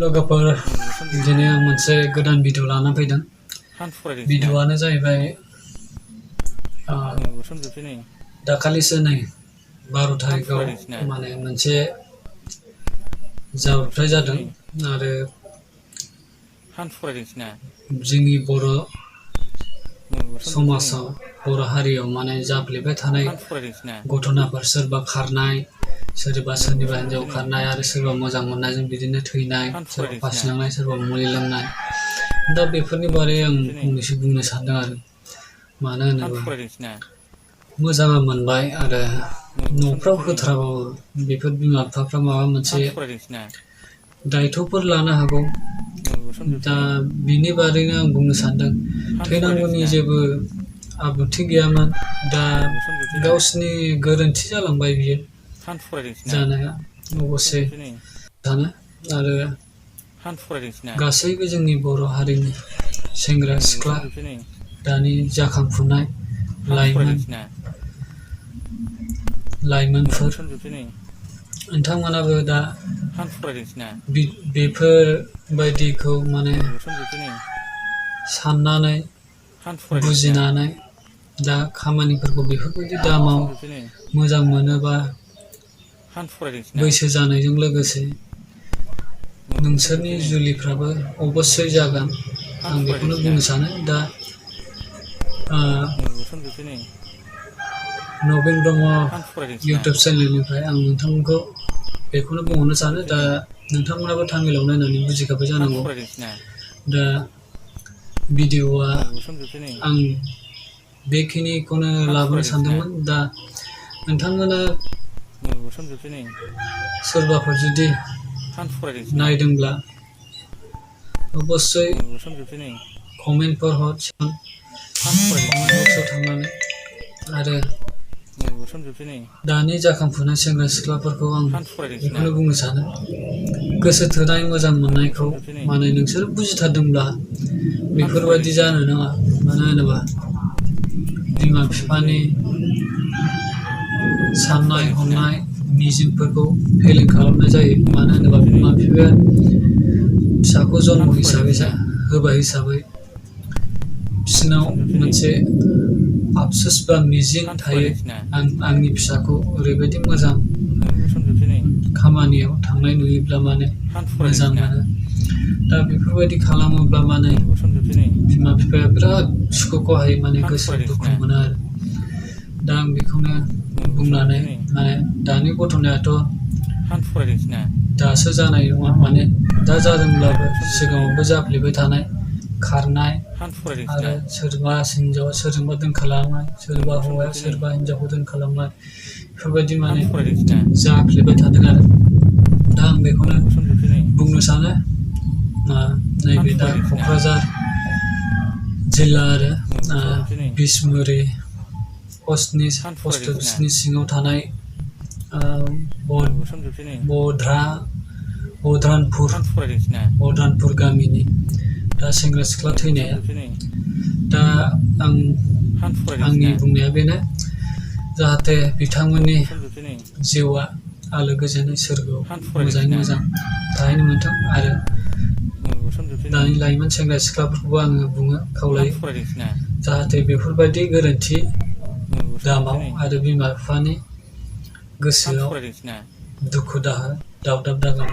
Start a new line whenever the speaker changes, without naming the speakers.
लोगोफोर दिनै आं मोनसे गोदान भिडिअ लाना फैदों। भिडिअआनो जाहैबाय दाखालिसो नै 12 थारिखआव माने मोनसे जाब्रबथाय जादों आरो जोंनि बर' समाजाव बर' हारियाव माने जाफ्लेबाय थानाय घटनाफोर सोरबा खारनाय सोरबा सोरनिबा हिन्जाव खारनाय आरो सोरबा मोजां मोननायजों बिदिनो थैनाय सोरबा फासिनांनाय सोरबा मुलि लोंनाय दा बेफोरनि बारै आं फंनैसो बुंनो सानदों आरो मानो होनोबा मोजाङा मोनबाय आरो न'फ्राव होथाराबाबो बेफोर बिमा बिफाफ्रा माबा मोनसे दायथ'फोर लानो हागौ दा बिनि बारैनो आं बुंनो सानदों थैनांगौनि जेबो आब्रुथि गैयामोन दा गावसिनि गोरोन्थि जालांबाय बियो जानाया अबसे सानो आरो गासैबो जोंनि बर' हारिनि सेंग्रा सिख्ला दानि जाखांफुनाय लाइमोनफोर नोंथांमोनाबो दा बेफोरबायदिखौ माने साननानै बुजिनानै दा खामानिफोरखौ बेफोरबायदि दामाव मोजां मोनोबा बैसो जानायजों लोगोसे नोंसोरनि जुलिफ्राबो अबस्से जागोन आं बेखौनो बुंनो सानो दा नबिन ब्रह्म इउटुब चेनेलनिफ्राय आं नोंथांमोनखौ बेखौनो बुंहरनो सानो दा नोंथांमोनाबो थामिलाव नायनानै बुजिखाबाय जानांगौ दा भिडिअआ आं बेखिनिखौनो लाबोनो सानदोंमोन दा नोंथांमोना सोरबाफोर जुदि नायदोंब्ला अबस्से कमेन्टफोर हर कमेन्ट बक्सआव थांनानै आरो दानि जाखांफुनाय सेंग्रा सिख्लाफोरखौ आं बेखौनो बुंनो सानो गोसो थोनाय मोजां मोननायखौ माने नोंसोर बुजिथारदोंब्ला बेफोरबायदि जानो नाङा मानो होनोबा बिमा बिफानि साननाय हनाय मिजिंफोरखौ फेलें खालामनाय जायो मानो होनोबा बिमा बिफाया फिसाखौ जन्म हिसाबै होबाय हिसाबै बिसोरनाव मोनसे आफसोस बा मिजिं थायो आंनि फिसाखौ ओरैबायदि मोजां खामानियाव थांनाय नुयोब्ला माने मोजां मोनो दा बेफोरबायदि खालामोब्ला माने बिमा बिफाया बिराद सुखु खहायै माने गोसोआव दुखु मोनो आरो दा आं बेखौनो बुंनानै माने दानि घटनायाथ' दासो जानाय नङा माने दा जादोंब्लाबो सिगाङावबो जाफ्लेबाय थानाय खारनाय आरो सोरबा हिन्जावा सोरजोंबा दोनखारलांनाय सोरबा हौवाया सोरबा हिन्जावखौ दोनखारलांनाय बेफोरबायदि माने जाफ्लेबाय थादों आरो दा आं बेखौनो बुंनो सानो नैबे दा क'क्राझार जिल्ला आरो बिसमुरि पस्ट अफिसनि सिङाव थानाय बद्रानपुर गामिनि दा सेंग्रा सिख्ला थैनाया दा आंनि बुंनाया बेनो जाहाथे बिथांमोननि जिउआ आलो गोजोनै सोरगोआव मोजाङै मोजां थाहैनो मोनथों आरो दानि लाइमोन सेंग्रा सिख्लाफोरखौबो आङो बुङो खावलायो जाहाथे बेफोरबायदि गोरोन्थि दामाव आरो बिमा बिफानि गोसोआव दुखु दाहा दावदाब दागोन।